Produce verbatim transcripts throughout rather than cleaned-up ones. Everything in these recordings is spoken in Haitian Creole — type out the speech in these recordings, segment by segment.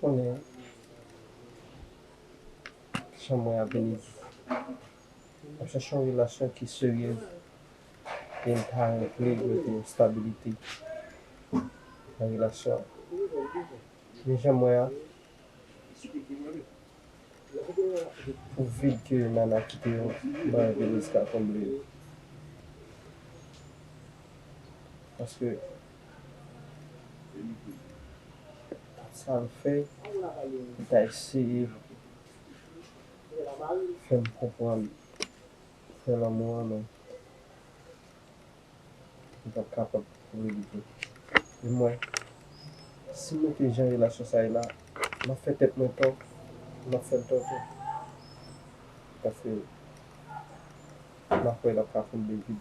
Konnen jan mwen ap vini, m ap chache yon relasyon ki serye e m pa renmen mete yon stabilite nan relasyon an. Men jan mwen an, pou vid ke Nana kite yo, m pa renmen Rizka konble yo. Paske tout sa l fè, li ta eseye fè m konprann fè lanmou an, men li pa t kapab konprann li tou. E mwen, si m mete jan relasyon sa ye la, m ap fè tèt mwen tò, m ap fè l tò tou. Paske m ap wè l ap ka konble vide.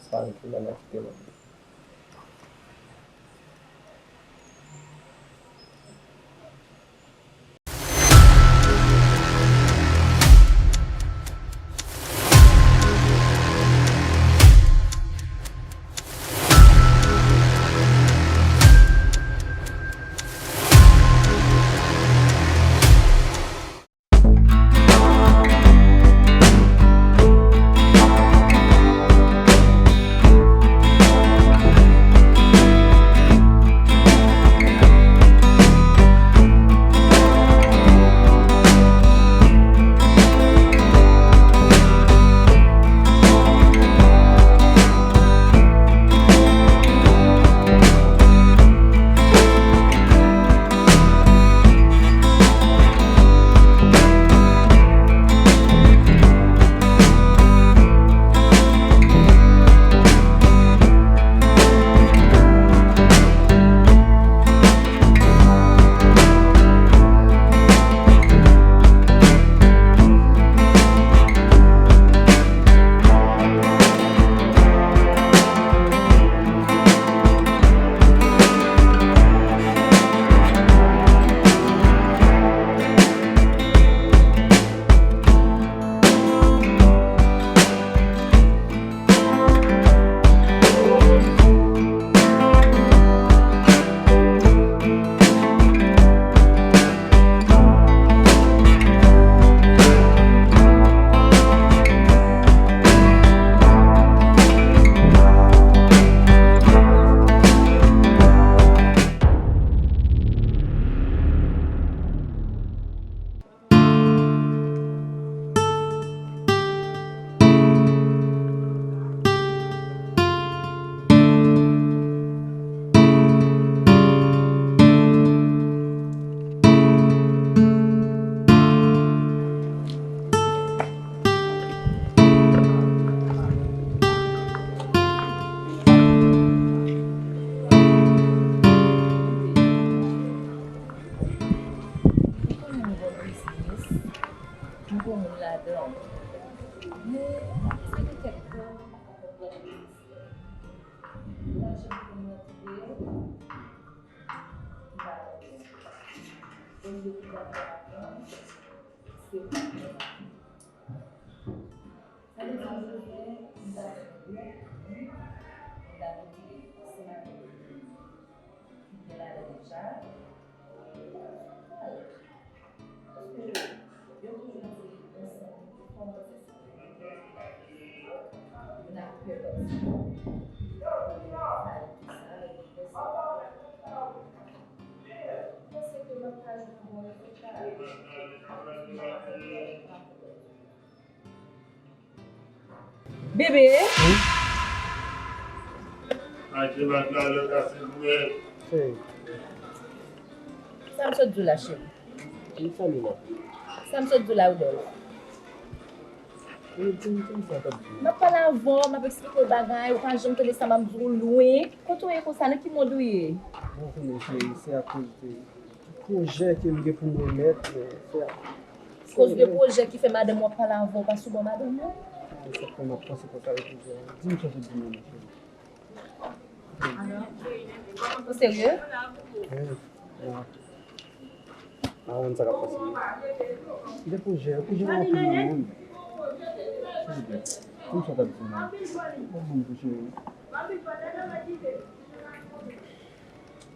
Sa rete la, n a kite l antre. Ou konnen m gon biznis, m gon moun ladan. Men, sa gen kèk tan, m ap ap gade biznis. Lajan pou m rantre, m pa renmen. Olye pou m ap ap atann, se pou m ap ap atann. Sa vle di m bezwen, m ta fè yon gwoup, m ta mete ansanm avèk moun ki gen ladan deja, e, sa pral. Paske yo toujou di, yon sanm ki kòmanse sou yon lòt, youn ap pè lòt. Sa e tou sa, e m panse, m panse ke m ap ka jwenn yon bon rezilta. Bebe. Wi. Sa m sot di w la, cheri? Sa m sot di w la, Rudolphe? M ap pale avè w, m ap eksplike w bagay, ou pa janm tande sa m ap di w lwen. Kote w ye konsa, nan ki mond ou ye? Bon, konnen, cheri, se akoz de pwojè ke m gen pou m remèt, men se a. Koz de pwojè ki fè madanm ou ap pale avè w pa sou bò madanm ou? Se sa k fè m ap panse konsa yo toujou. Di m sa w sot di m nan, cheri. Ou serye? Wi. A, a, sa k ap pase. De pwojè, pwojè w ap pale avè m. Silvouplè. Di m sa w t ap di m nan. Bon, bon, cheri.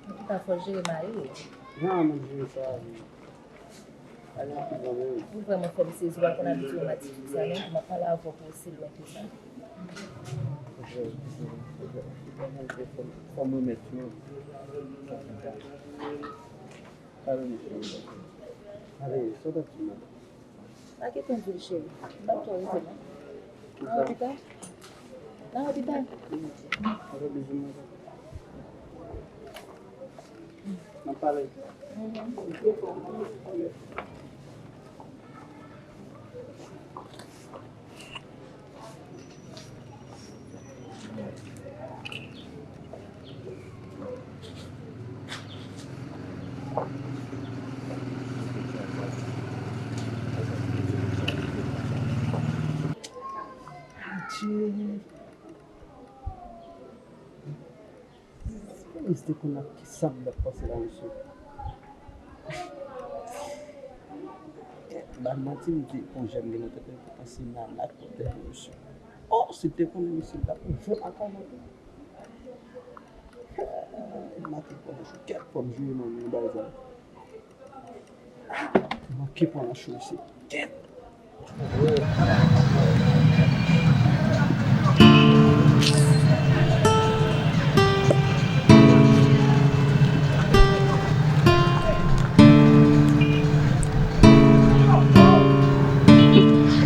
Antouka, fò w jere mari w. Jan mwen jwe sa, ale anpil nan men. Ou vrèman fè m sezi, w pa konn abitye w match fout sa, non, pou m ap pale avè w pou osi lwen ke sa. Fò m remèt yo. Ale, sa w t ap di m la? Pa gen tan di l, cheri. M p ap twò rete, non. Nan lopital? Nan lopital? Apre bizou mwen. N ap pale. Adje. Misye te konn ak ki sa m t ap pase la, mesye. Ba m manti, m di, bon, jèn gen nan tèt mwen, pou panse m la, m ak pwòp tèt mwen, mesye. Oh, si te konnen, mesye, m t ap ouvè lakay mwen tou. M ap pran jou kèk fò m jwe nan men bagay sa. Manke pran nan cho isi. Kèt.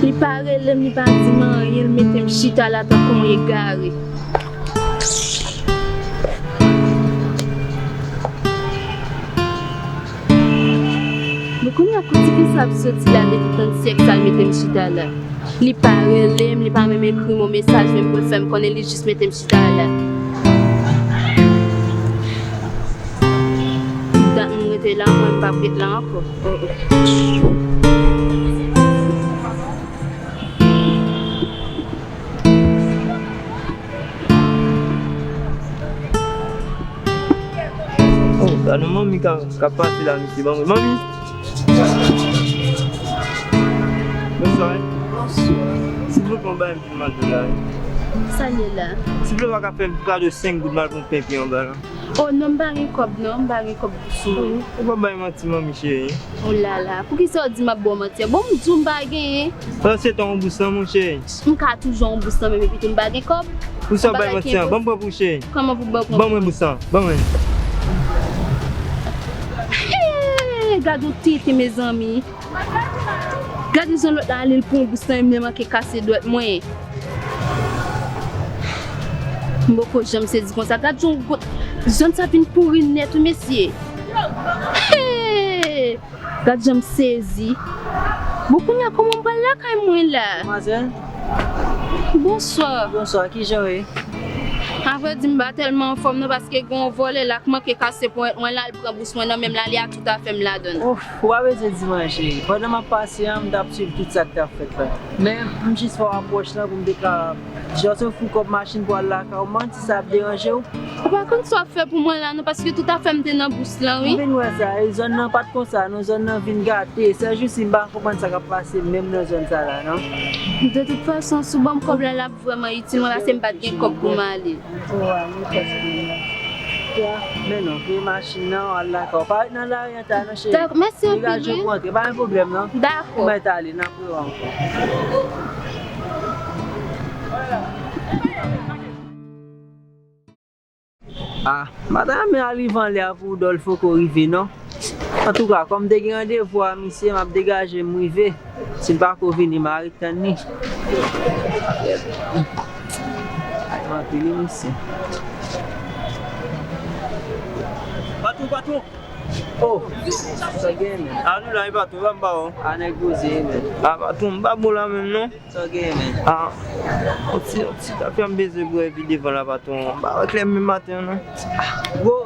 Li pa rele m, li pa di m anyen, li mete m chita la tankou yon egare. Bon, kounye a, kote ki sa ap soti la depi tann syèk sa l mete m chita la? Li pa rele m, li pa menm ekri m yon mesaj menm pou l fè m konnen, li jis mete m chita la. Dat m rete la, mwen m p ap ret la ankò. Oh, oh. Oh, gade yon manmi k ap, k ap pase la, mesye. Ban mwen, manmi! Bonswa. Bonswa. Silvouplè, yon bagay m vin mande w la. Sa l ye la? Silvouplè, w pa ka fè m kado senk goud, m al pran pen pi anba la? Oh non, m pa gen kòb non, m pa gen kòb sou mwen. Ou pa bay manti, manmi cheri. Oh la la, poukisa w di m ap ba w manti an? Bon, m di w m pa genyen. Pandan se tan w bous lan, monchè. M ka toujou yon bous nan men m epi tou m pa gen kòb. Pou sa w bay manti an, ban m pran pou w cheri. Kòman pou ban w pran? Ban mwen bous lan, ban mwen. Hey, gad yon tenten, mezanmi. Gad jan lòt la ale, l pran bous lan, e m menm manke kase dwèt mwen. M poko janm sezi konsa. Gad jan w got, zòn sa vin pouri nèt wi, mesye. Hey! Gad jan m sezi. Bon, kounye a, kòman m pral lakay mwen la? Madmwazèl? Bonswa. Bonswa, kijan w ye? Avrèdi, m pa tèlman anfòm non, paske gen yon vòlè la k manke kase ponyèt mwen la, l pran bous mwen nan men m la, li ak tout afè m ladan l. Ouf, ou pa bezwen di m anyen, cheri. Pandan m ap pase an, m t ap swiv tout sa k t ap fèt la. Men, m jis fè w apwòch lan pou m te ka, jan se fou kòb machin pou al lakay ou, manti sa ap deranje w? Ou pa konn sa w ap fè pou mwen la non, paske tout afè m te nan bous lan, wi. M vin wè sa, e zòn nan pa t konsa non, zòn nan vin gate. Sèjousi, m pa konprann sa k ap pase menm nan zòn sa la non. De tout fason, si w ban m kòb la, l ap vrèman itil mwen, paske m pa t gen kòb pou m ale. O, a, mwen prèske la. Ya, men non, peye machin nan, w al lakay ou. Pa ret nan lari an ta non, cheri. Dakò, mèsi anpil, wi. Degaje pou w antre, pa gen pwoblèm non. Dakò. Ou mèt ale, n ap rewè ankò. Ah, m pa ta renmen al rive anlè a pou Woodolph poko rive non. Antouka, kòm m te gen randevou a misye, m ap degaje m rive. Si l pako vini, m a ret tann li. Ay, m anpil wi misye. Patwon, patwon. Oh, sa gen men. A nou la, e patwon, pa m ba w. A nèg poze men. A patwon, m pa bon la menm non. Sa w gen, men? Ah, yon ti, yon ti tafya m bezwen bwè epi devan la, patwon. M pa wè klè menm maten an, non. Bro,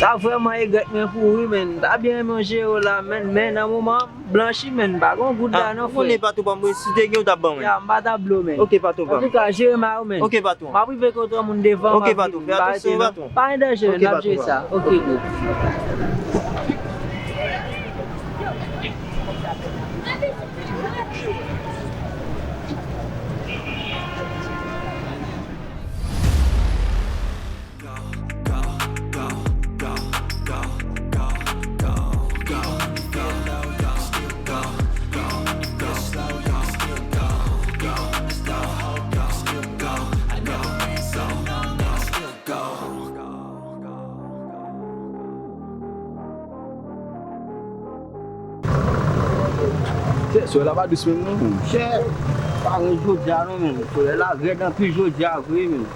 sa vrèman egrèt mwen pou ou, wi, men. M ta byen renmen w jere w la, men, men nan moman an, m blanchi, men. M pa gen yon goud la, non, frè. Ah, ou konnen patwon pa m, si w te gen, ou t ap ban mwen. Ya, m pa t ap blo, men. Ok, patwon pa m. Antouka, jere ma yo, men. Ok, patwon. M ap rive kote yon moun devan, m ap vini. Ok, patwon. Fè atansyon, patwon. Pa gen danje, men. N ap jere sa. Ok, bro. Solèy la pa dous menm non, menm. Chè, pa ren jodi a non, menm. Solèy la rèd anpil jodi a vre, menm.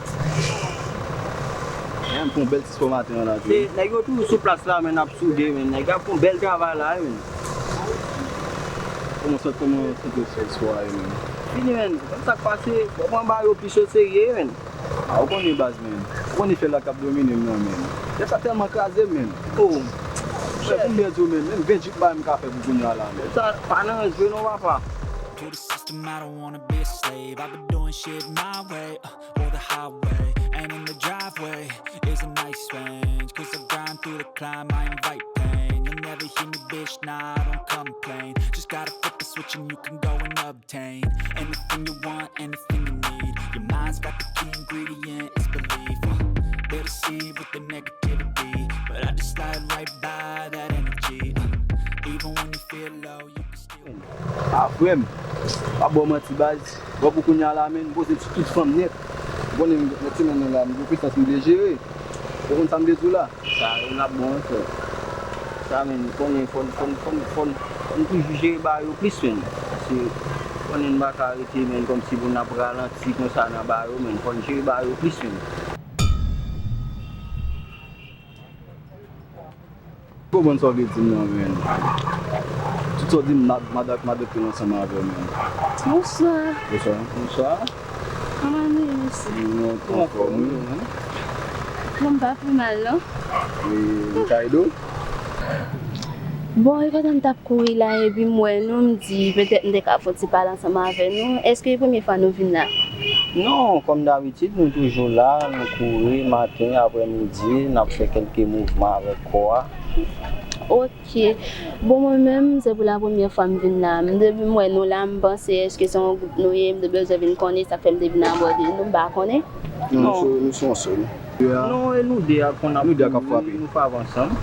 Menm pou yon bèl sis pwa maten an la, tou. Nèg yo toujou sou plas la, menm, ap soude, menm. Nèg ap fè yon bèl travay la, menm. Kòman sa, kòman sa te sou swa, menm? Fini, menm. Konn sa k pase, fò pran bagay yo plis o serye, menm. A, ou konnen baz, menm. Ou konnen fè la k ap domine m nan, menm. Lè sa tèlman kraze m, menm. Oh. Mwen, pou m byen di w, menm, menm ven djip pa m ka fè pou kounye a la, menm. Sa pa nan rans vre non, papa. To the system, I don't wanna be a slave. I've been doing shit my way, uh, or the highway. And in the driveway is a nice range. Cause I grind through the climb, I invite pain. You'll never hear me, bitch, nah, I don't complain. Just gotta flip the switch and you can go and obtain anything you want, anything you need. Your mind's got the key ingredient, it's belief. Uh, they deceive with the negativity, but I just slide right by that energy. Uh, even when you feel low, you can still Ah, frè m, pa ba w manti, baz. Wè pou kounye a la, menm, m poze m sou tout fanm nèt. Ou konnen m, nan semèn nan la, m gen presans m vle jere. Ou konn sa m vle di w la? Sa yo n ap bon, frè. Sa, menm, konnen fò n, fò n, fò n, fò n, fò n toujou jere bagay yo plis, menm. Paske konnen n pa ka rete, menm, kòmsi pou n ap ralanti konsa nan bagay yo, menm. Fò n jere bagay yo plis, menm. Konprann sa w vle di m nan, menm. Tout sa w di m, m ap, m ap, m ap adopte l ansanm avè w, menm. Bonswa. Bonswa. Bonswa. Kòman nou ye, mesye? Nou anfòm, wi. Bon, m pa pi mal, non. E, m ka ede w? Bon, e pandan m t ap kouri la, epi m wè nou, m di, petèt m te ka fè yon ti pale ansanm avè nou. Èske e premye fwa nou vin la? Non, kòm dabitid, nou toujou la, nou kouri maten, aprèmidi, n ap fè kèlke mouvman avèk kò a. Ok. Bon, mwen menm, se pou la premyè fwa m vin la. M, depi m wè nou la, m panse, èske se yon gwoup nou ye? M te bezwen vin konnen, sa k fè m te vin abòde nou, m pa konnen. Non, nou se, nou se yon sèl. Non, e nou de a konn ap kouri, nou pa ansanm.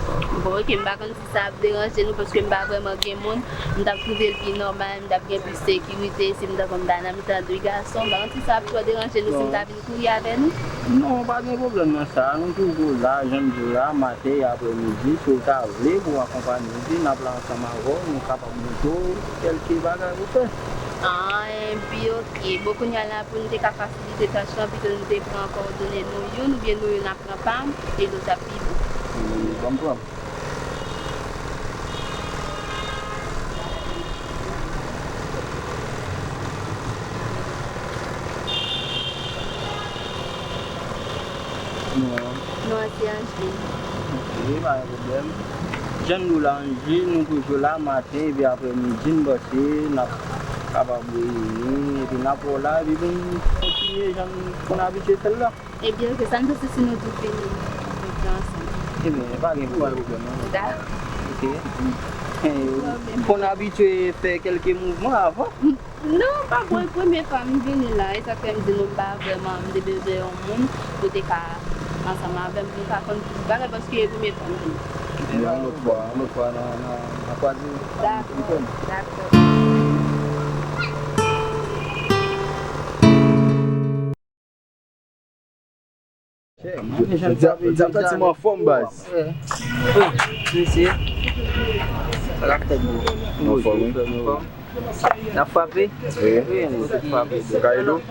Bon, ok, m pa konn si sa ap deranje nou, paske m pa vrèman gen moun. M t ap twouve l pi nòmal, m t ap gen plis sekirite si m t, kòm m ta nan mitan de gason. M pa konn si sa ap twò deranje nou si m ta vin kouri avè nou? Non, pa gen pwoblèm nan sa. Nou toujou la, jan m di w la, maten e aprèmidi. Si w ta vle pou w akonpanye m, n ap la ansanm avè w, nou kapab montre w kèlke bagay pou fè. Ah, enben, ok. Bon, kounye a la, pou n te ka fasilite tach lan, pito nou te pran kòdone nou youn, oubyen nou youn ap pran pa m, e lòt ap pi bon. Ban m pran. Non an? Non an se Angeline. Ok, pa gen pwoblèm. Jan nou la, Angeline, nou toujou la maten epi aprèmidi, m panse n ap kapab reyini epi n ap wè w la epi pou n kontinye jan n konn abitye fè l la. Ebyen, ok, sa n panse si nou tou vini, nou tou ansanm? Ebyen, pa gen pwoblèm non. Dakò. Ok. Eh, ou konn abitye fè kèlke mouvman avan? Non, pa bon, e premye fwa m vini la, e sa k fè m di nou m pa vrèman, m te bezwen yon moun pou te ka ansanm avè m, pou m ka konn plis bagay, paske e premye fwa m vini. Ebyen, yon lòt fwa, yon lòt fwa, n a, n a, n a kwaze. Dakò, dakò. Dyab, dyab santi m anfòm, baz. Mesye, sa k ap fèt, bro? Anfòm, wi. N ap frape? Wi. Wi, nou tout frape. Ou ka ede w?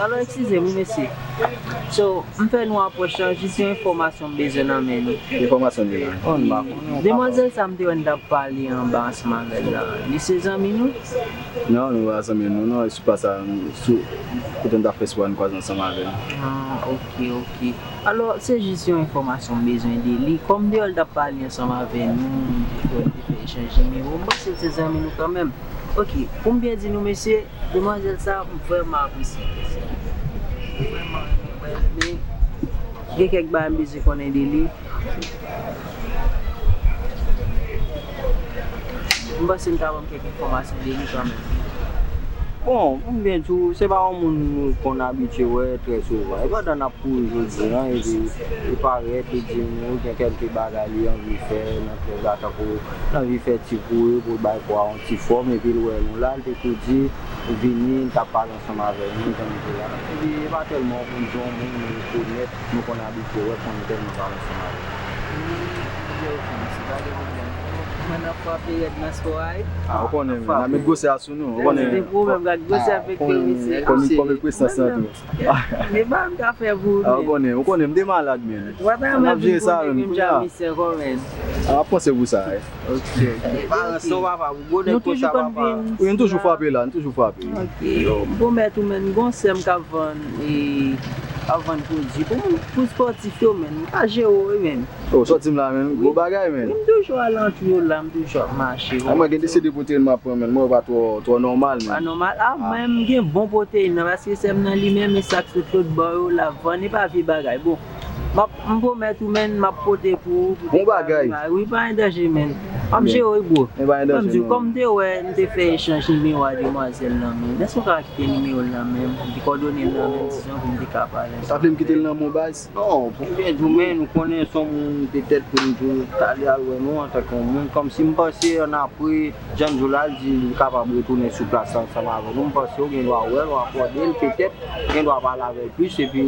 Alò, eskize m, wi, mesye. So, m fè nou apwòch lan, jis yon enfòmasyon m bezwen nan men nou. Enfòmasyon m bezwen? Oh, m pa konnen, ou kapab. Demwazèl sa m te wè n t ap pale anba ansanm avè l la, li se zanmi nou? Non, nou pa zanmi nou, non. Sou pa sa, sou kote n t ap fè espwa n kwaze ansanm avè l. Ah, ok, ok. Alò, se jis yon enfòmasyon m bezwen de li. Kòm m te wè l t ap pale ansanm avè nou, m te fè, m te fè echanj nimewo, m panse l se zanmi nou kanmenm. Ok, pou m byen di nou, mesye, demwazèl sa, m vrèman apresye l, mesye. M vrèman renmen l, men gen kèk bagay m bezwen konnen de li. M panse n ka ban m kèk enfòmasyon de li kanmenm. Bon, pou m byen di w, se pa yon moun nou konn abitye wè trè souvan. E pandan n ap kouri jodi a, epi li parèt, li di nou gen kèlke bagay li anvi fè nan klèb la, tankou l anvi fè ti kouri pou l bay kò a yon ti fòm, epi l wè nou la, l te tou di, vini, l t ap pale ansanm avè nou, jan nou te la. Epi, e pa tèlman pou n di yon moun nou konèt, nou konn abitye wè, konn tèlman pale ansanm avè l. Hmm, ok, ok, mesye, pa gen pwoblèm. N ap frape rèd nan spò a wi. Ah, ou konnen, men, n a met gwosè a sou nou, ou konnen. Ou menm gad gwosè afekte w, mesye. Konnen kòm e presans lan tou. Men ba m ka fè pou ou. Ah, ou konnen, ou konnen, m te malad, men. N ap jere sa, men, kounye a. Ah, panse pou sa, wi. Ok, ok. Balans non, papa, pou gwo nèg konsa, papa. Wi, n toujou frape la, n toujou frape. Ok, yo, m pwomèt ou, men, gon sè m k ap vann, e, k ap vann pwodui pou moun, pou spòtif yo, men. M ka jere w, wi, men. Oh, sòti m la, men. Gwo bagay, men. Wi, m toujou alantou yo la, m toujou ap mache. A mwen gen de seri de pwoteyin m ap pran, men. Mwen pa twò, twò nòmal, men. Pa nòmal. Ah, mwen, m gen bon pwoteyin nan, paske sè m nan li menm, e sa k sot lòt bò yo, l ap vann, e pa vye bagay. Bon, m ap, m pwomèt ou, men, m ap pote pou ou, pou... Bon bagay. Wi, pa gen danje, men. M ap jere w, bro. Men pa gen danje, non. Kòm m te wè, m te fè echanj nimewo a demwazèl lan, men. Èske w ka kite nimewo l nan men m, kòdone l nan men m, sinon pou m te ka pale? Sa vle m kite l nan men w, baz? Non, pou m byen di w, men, ou konnen se yon moun petèt pou m di w t ale al wè nou antanke yon moun. Kòmsi m panse annapre, jan m di w la, l di li kapab retounen sou plas la ansanm avè nou. M panse w gen dwa wè l, w akòde l, petèt, gen dwa pale avè l plis, epi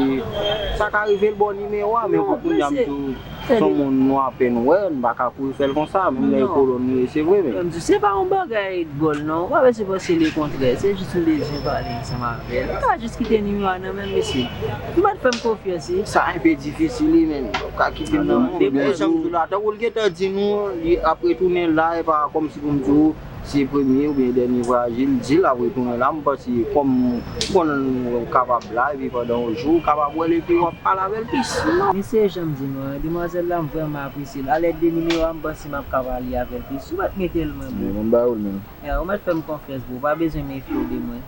sa ka rive l ba w nimewo a, men pou kounye a m di w, se yon moun nou apèn wè, n pa ka kouri fè l konsa, menm lè e kolon li ye, se vre, men. Frè m di w, se pa yon bagay dwòl, non. Ou pa bezwen panse lekontrè. Se jis m bezwen pale ansanm avè l. Ou ka jis kite nimewo a nan men m, mesye. Ou mèt fè m konfyans, wi. Sa enpe difisil, wi, men. Ou ka kite l nan men m. Depi jan m di w la, tankou l gentan di nou, li ap retounen la, e pa kòmsi pou m di w, se premye oubyen dènye vwayaj li, di l ap retounen la, m panse kòm ou konn ou kapab la, epi pandan yon jou, ou kapab wè l epi w ap pale avè l plis. Men se jan m di nou an, demwazèl la, m vrèman apresye l. A lèd de nimewo a, m panse m ap ka pale avè l plis. Ou mèt mete l, mwen, bro. Men, m ba ou l, men. Ya, ou mèt fè m konfyans, bro. Ou pa bezwen mefye w de mwen.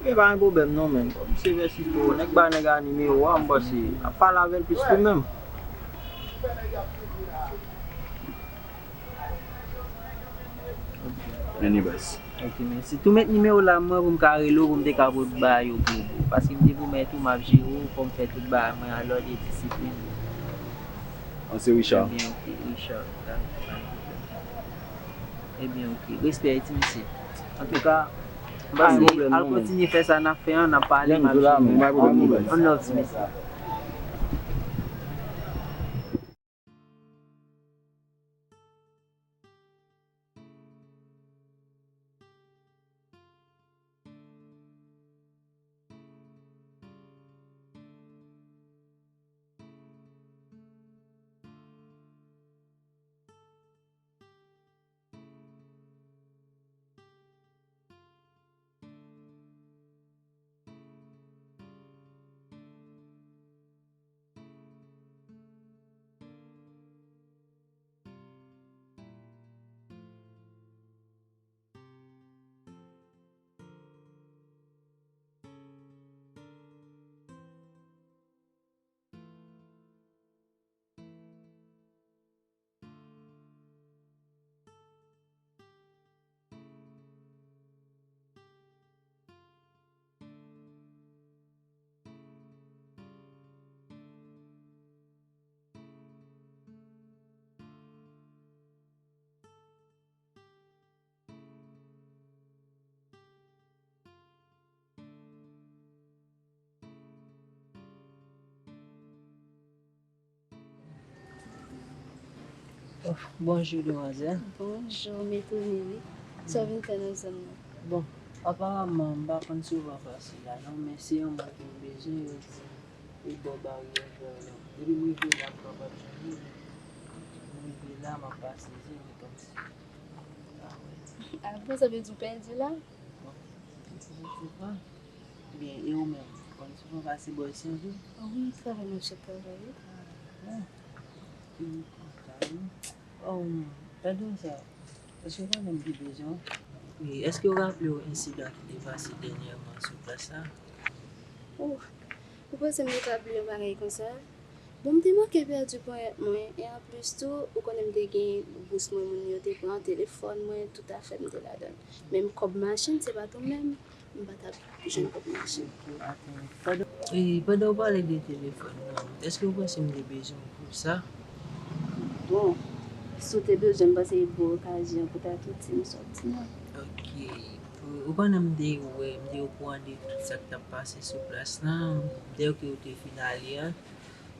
Men pa gen pwoblèm, non, men. Kòm se vèsis pou nèg ba nèg a nimewo a, m panse ap pale avè l plis li menm. Anyway. Ok, mèsi. Tou met nimewo la mwen pou m ka rele w, pou m te ka pot ba yo pou ou, bro. Paske m te pwomèt ou m ap jere w, fò m fè tout bagay mwen an lòd e disiplin. An se Richard. Ebyen, ok, Richard. Ebyen, ok. Respè, ti mesye. Antouka, al kontinye fè sa n ap fè an, n ap pale, m ap jere w. On love, ti mesye. Bonjou, demwazèl. Bonjou, m etone, wi. Sa w vin fè nan zòn nan? Bon, aparamman, m pa konn souvan pase la, non, men se yon moun ke m bezwen, yo di, e bò baryè vè lan. Depi m rive la, m pa p ap jwenn li, men m rive la, m ap pase, se vre kòmsi m pa wè l. Ah bon, sa vle di w pèdi la? Bon, m pèdi pa. Byen, e ou menm? Ou konn souvan pase bò isi an tou? Wi, m travay, m ap chak travay, wi. Ah bon. Wi, m kontan, wi. Oh, padon sa. Èske w konnen m te bezwen w? Wi, èske w raple w ensidan ki te pase dènyèman sou plas la? Oh, ou panse m te ka bliye yon bagay konsa? Bon, m te manke pèdi ponyèt mwen, e anplis tou, ou konnen m te gen bous mwen, moun yo te pran, telefòn mwen, tout afè m te ladan l. Menm kòb machin, se pa tou menm, m pa t ap jwenn kòb machin. E pandan w pale de telefòn nan, èske w panse m te bezwen w pou sa? Bon, si w te bezwen m, panse e bon okazyon pou ta tou di m sa w di m nan. Ok. Ou konnen m te wè, m te okouran de tout sa k t ap pase sou plas lan. M te wè ke w te fin ale a.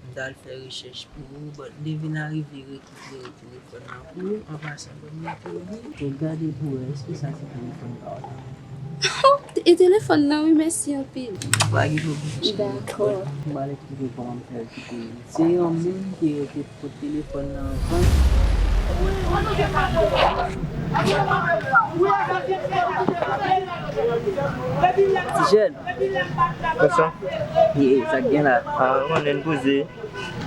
M t al fè rechèch pou ou, but m te vin arive rekipere telefòn nan pou ou. An pasan, ban m li pou ou. Gade pou wè, èske sa se telefòn pa w la? E telefòn nan, wi, mèsi anpil. Pa gen pwoblèm, cheri. Dakò. M pral eksplike kòman m fè rekipere li. Se yon moun ki rete pot telefòn nan anvan. Ti jèn. Konsa? Ye, sa k gen la? Ah, ou konnen, poze.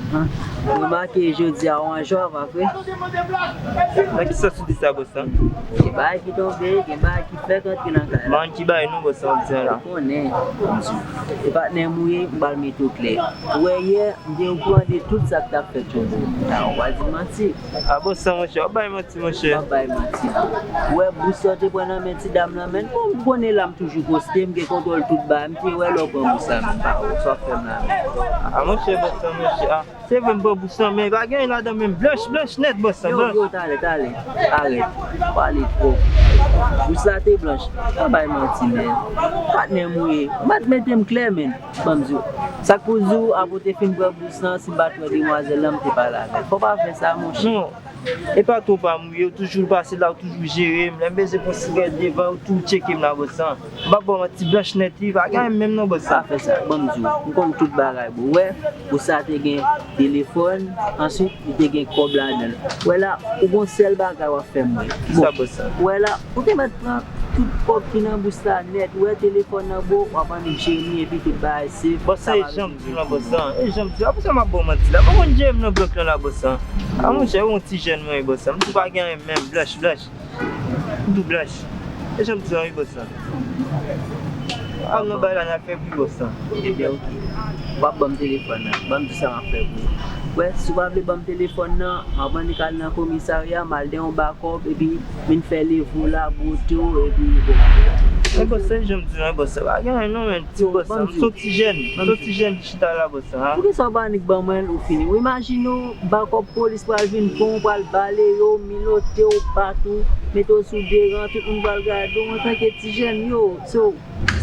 Ah, m remake jodi a ou an jwa, pa vre? Nan ki sans ou di sa, bòs lan? Gen bagay ki tonbe, gen bagay ki fèk antre nan kay la. Ban ki bagay non, bòs lan, ou di an la? Ou konnen, m di w. E patnè m ou ye, m pral mete w klè. Ou wè yè, m te okouran de tout sa k t ap fèt yo. Ou pa di manti. Ah, bòs lan, monchè, w ap bay manti, monchè. M ap bay manti. Ou wè bous sa w te pran nan men ti dam nan, men kòm ou konnen la m toujou poste, m gen kontwòl tout bagay, m te wè lè w pran bous la, men pa wè sa w ap fè m la, men. Ah, monchè, bòs lan, monchè, ah. Se vre m pran bous lan, men pa gen anyen ladan menm. Blanch, blanch nèt, bòs lan, yo, blanch. Yo, talè, talè. Arèt. Pale twòp. Bous la te blanch. Pa bay manti, men. Patnè m ou ye. Ou mèt mete m klè, men. Ban m di w. Sa k pou di w, apre w te fin pran bous lan, si m pa t wè demwazèl lan, m te pale avè l. Fò w pa fè sa, monchè. Non. E patwon pa m ou ye, ou toujou pase la, ou toujou jere m. Lè m bezwen pran sigarèt devan, ou tou tcheke m la, bòs lan. M p ap ba w manti, blanch nèt, wi, pa gen anyen menm non, bòs lan. Pa fè sa, ban m di w, m konn tout bagay, bro. Ou wè, ou sa te gen telefòn, answit, li te gen kòb ladan l. Ou wè la, ou gon sèl bagay w ap fè m wè. Kisa, bòs lan? Ou wè la, ou te mèt pran tout kòb ki nan bous la nèt, ou wè telefòn nan, bro, w ap annik jere li, epi tout bagay safe. Bòs lan, e jan m di w lan, bòs lan, e jan m di w, apre sa m ap ba w manti la, m pa konn jere m nan blòk lan la, bòs lan. A, monchè, ou yon ti jèn mwen ye, bòs lan, m di w pa gen anyen menm, blanch, blanch. Tou blanch. E jan m di w wi, bòs lan. Al nan bay la, n al fè bri, bòs lan. Ebyen, oke. W ap ban m telefòn nan. Ban m di sa m ap fè pou ou. Wè, si w pa vle ban m telefòn nan, m ap annik al nan komisarya, m al de yon bakòp, epi vin fè leve w la, bwote w, epi bon. Men bòs lan, e jan m di w wi, bòs lan, pa gen anyen non, men, ti bòs lan, m se yon ti jèn, m se yon ti jèn ki chita la, bòs lan, a. Poukisa w pa annik ban mwen l, ou fini? Ou imajine w, bakòp polis pral vin pran w, pral bale yo, minote w patou, mete w sou de ran, tout moun pral gade w antanke ti jèn yo. So,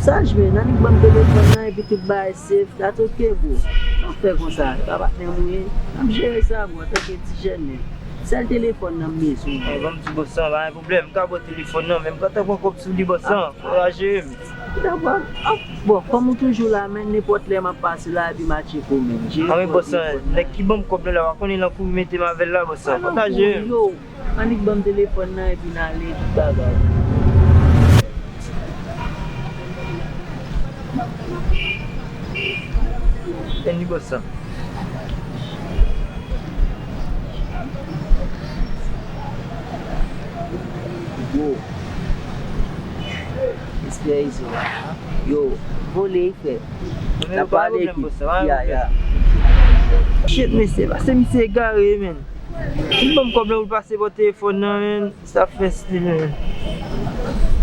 saj men, annik ban m telefòn nan epi tout bagay safe, that's ok, bro. Pa fè konsa, pa patnè m ou ye. N ap jere sa, bro, antanke ti jèn men. Sèl telefòn nan m bezwen. Bon, ban m di bòs lan, pa gen pwoblèm, m ka ba w telefòn nan, men m gentan pran kòb sou li, bòs lan, fò w jere m. Dakò. Ah, bon, kòm ou toujou la, men nenpòt lè m ap pase la, epi m a tcheke w menm. Jere kòb telefòn nan. Ah, men bòs lan, nèg ki ban m kòb la, la, pa konnen nan kou mete m avè l la, bòs lan. Pataje. Yo, annik ban m telefòn nan, epi n ale, tout bagay. Annik bòs lan. Yo. Espere izo la. Yo, vole, frè. N ap pale epi. Ya, ya. Shit, mesye, pase misye egare, men. Li ban m kòb la pou l pase bò telefòn nan, men. Sa fè stil, men.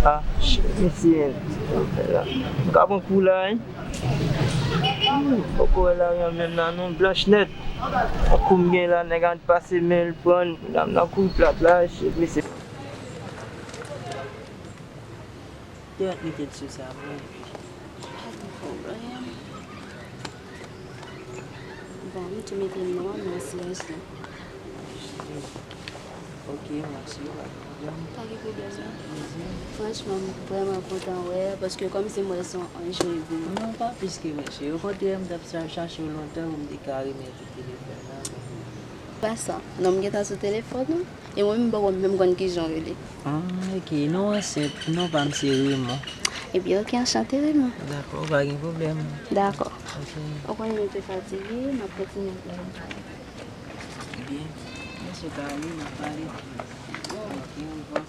Ah, shit, mesye, men. M ka pran kou la, wi. Poko wè lari an menm nan, non, blanch nèt. Kou m gen la, nèg an pase men l pran, la m nan kouri plat la, shit, mesye. Te mèt mete l sou sa, mwen. Pa gen pwoblèm. Bon, m tou mete non an nan silans lan. Ok, mèsi, pa gen pwoblèm. Pa gen pwoblèm, non. Franchman, m vrèman kontan wè, paske kòmsi m wè se yon anj mwen vin. Non, pa plis ke mèsi. Okontrè, m t ap sa chache w lontan pou m te ka remèt ou telefòn nan. Pa sa. Non, m gentan sou telefòn ou. E mwen menm, m poko menm konn kijan w rele. Ah, ok. Non an senp. Non pa m se Raymond. Ebyen, ok, anchante, Raymond. Dakò, pa gen pwoblèm. Dakò. Ok. Ou konnen nou te fatige, m ap kontinye ap travay. Ebyen, mèsi, w ka ale, n ap pale. Ok, au revoir.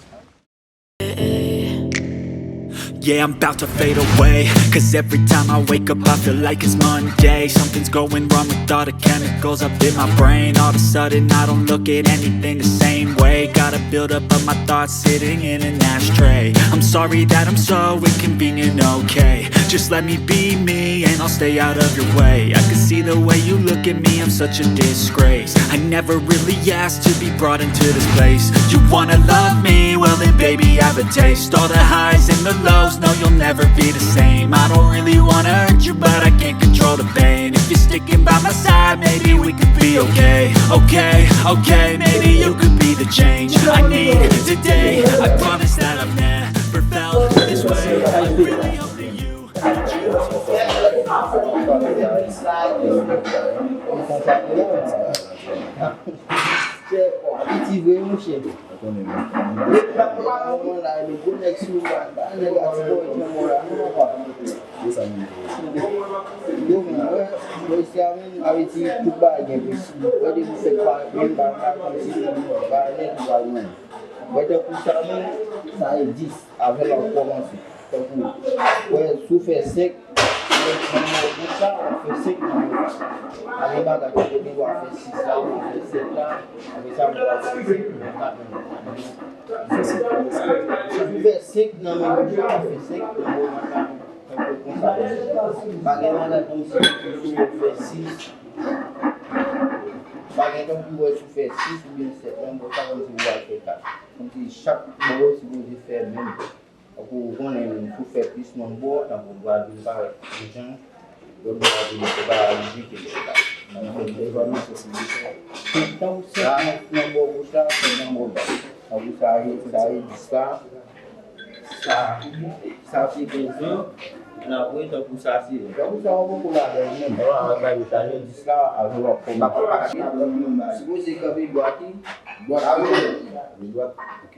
Yeah, I'm about to fade away. Cause every time I wake up, I feel like it's Monday. Something's going wrong with all the chemicals up in my brain. All of a sudden, I don't look at anything the same way. Got a Build up of my thoughts sitting in an ashtray. I'm sorry that I'm so inconvenient, okay? Just let me be me and I'll stay out of your way. I can see the way you look at me, I'm such a disgrace. I never really asked to be brought into this place. You wanna love me? Well then, baby, have a taste. All the highs and the lows, no, you'll never be the same. I don't really wanna hurt you, but I can't control the pain. If you're sticking by my side, maybe we could be okay. Okay, okay, maybe you could be the change I need today. I promise that I've never felt this way. I really hope that you Chè, piti vre, monchè. Mwen la, le gwo nèg sou mwen, ba nèg a ti bò, jan mwen la. Yo, mwen, mwen, mwen, sa vle di tout bagay gen prensip. Mwen, depi fèt pa, menm pa, pa, kòmsi, pa, nèg, pa, mwen. Mwen, tankou sa, menm, sa e dis, avè l ap kòmanse. Tankou, wè, si w fè senk, nan mò gouch la, w ap fè senk nan mò sa. Pa gen bagay ki kote w ap fè sis la, w ap fè sèt la, apre sa, w ap fè senk nan kat nan. Si w fè senk nan men gouch la, w ap fè senk nan mò dwat la, tankou konsa. Pa gen bagay kòmsi si w fè sis, pa gen tankou wè si w fè sis oubyen sèt nan mò sa, kòmsi w al fè kat. Kòmsi chak mò sipoze fè menm. Tankou ou konnen menm, si w fè plis nan bò, tankou bra vin parèt yon jan, lòt bò a vin se paralize, etsetera. Tankou sèt nan, nan bò goch la, sèt nan bò dwat. Tankou sa e, sa e dis la, sa, sa se kenz lan, epi apre, tankou sa se, tankou sa w poko ladan l menm. Sa se dis la, avè w ap kòmanse. Sipoze kanpe dwat, wi, dwat, dwat, ok.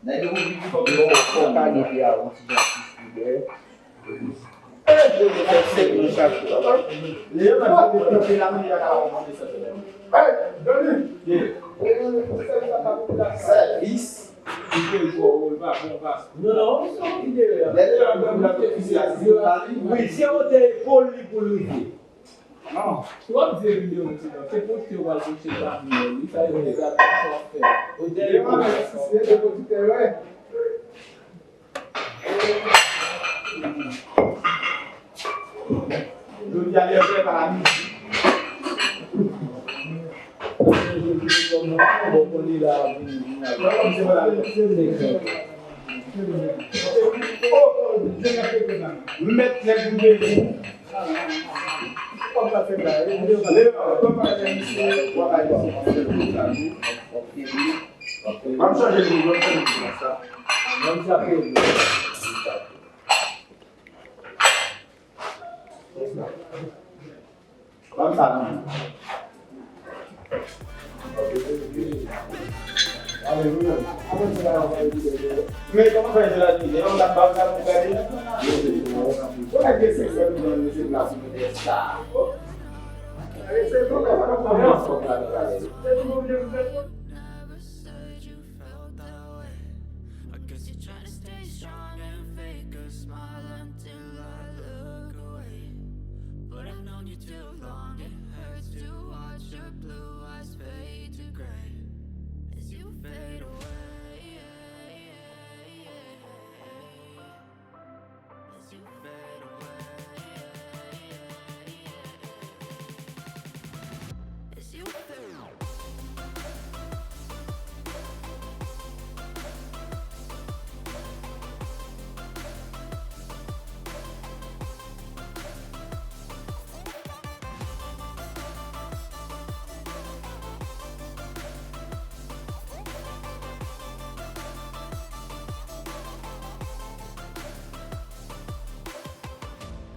Nèg yo oubli ki fòk yo fòk ka gen de a yon ti jan plis lidè. Yo fè sèk nan chak. Lè yo pa kanpe la, men y a ka avanse sa. Sèvis. Lè yo pa kanpe la, men y a ka avanse sa. Wi, se wote epòl li pou l rive. Non. Si w ap di videyo nou ti nan, se poste w al poste sa nou yo, wi, sa yo te gade sa w ap fè. Poste videyo. Jodi a, lè fè pa la mizik. Mèt nèg nou beni. Felt that way. I guess you're trying to stay strong and fake a smile until I look away. But I've known you too long, it hurts to watch your blue eyes fade to gray as you fade away. As you fade away, as you fade away.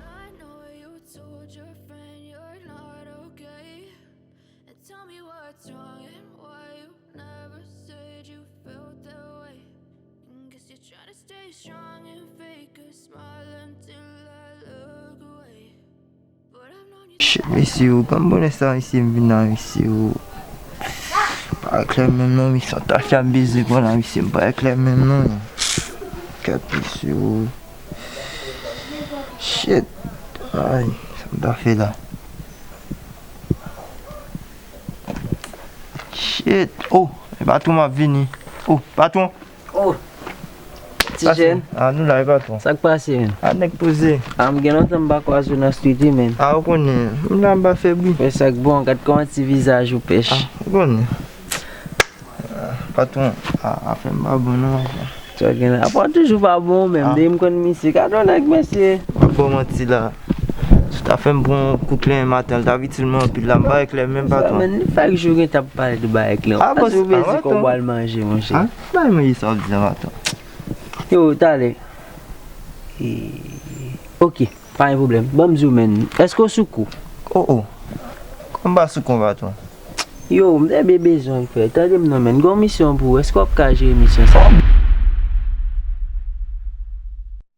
I know you told your friend you're not okay. And tell me what's wrong and why you never said you felt that way. Guess you're trying to stay strong and fake a smile until I look away. Shit, mesye, ou konn bonè sa, mesye, m vin la, mesye, ou pa klè menm non, mesye, an ta fè ap beze kon la, mesye, m pa klè menm non. Kèt, mesye, ou. Shit. Ay, sa m ta fè la. Shit. Oh, e patwon, m ap vini. Oh, patwon. Oh, ti jèn. Ah, nou la, e patwon. Sa k pase, menm? Ah, nèg poze. Ah, m gen lontan m pa kwaze w nan street, wi, menm. Ah, ou konnen. M la, m pa fè bri. Fè sa k bon, gad kòman ti vizaj ou pèch. Ah, ou konnen. Ah, patwon, ah, afè m pa bon non, patwon. Sa gen la. Apa w toujou pa bon menm, depi m konn misye. Gade yon nèg, mesye. M ap ba w manti la. Tout afè m pran kout lè maten, l t ap itil mwen anpil la, m pa wè klè menm, patwon. Men li fèk jou gen t ap pale de bagay klè. Ah, bon, Ou bezwen patwon. Kòb al manje, monchè. Ah, bay mwen sa w di sa, patwon. Yo, talè. E, ok, pa gen pwoblèm. Ban m di w, menm. Èske w sou kou? Oh, oh. Kòman m pa sou kou, patwon? Yo, m te byen bezwen w, frè. Tande m non, menm. Gon misyon pou ou. Èske w ap ka jere misyon sa?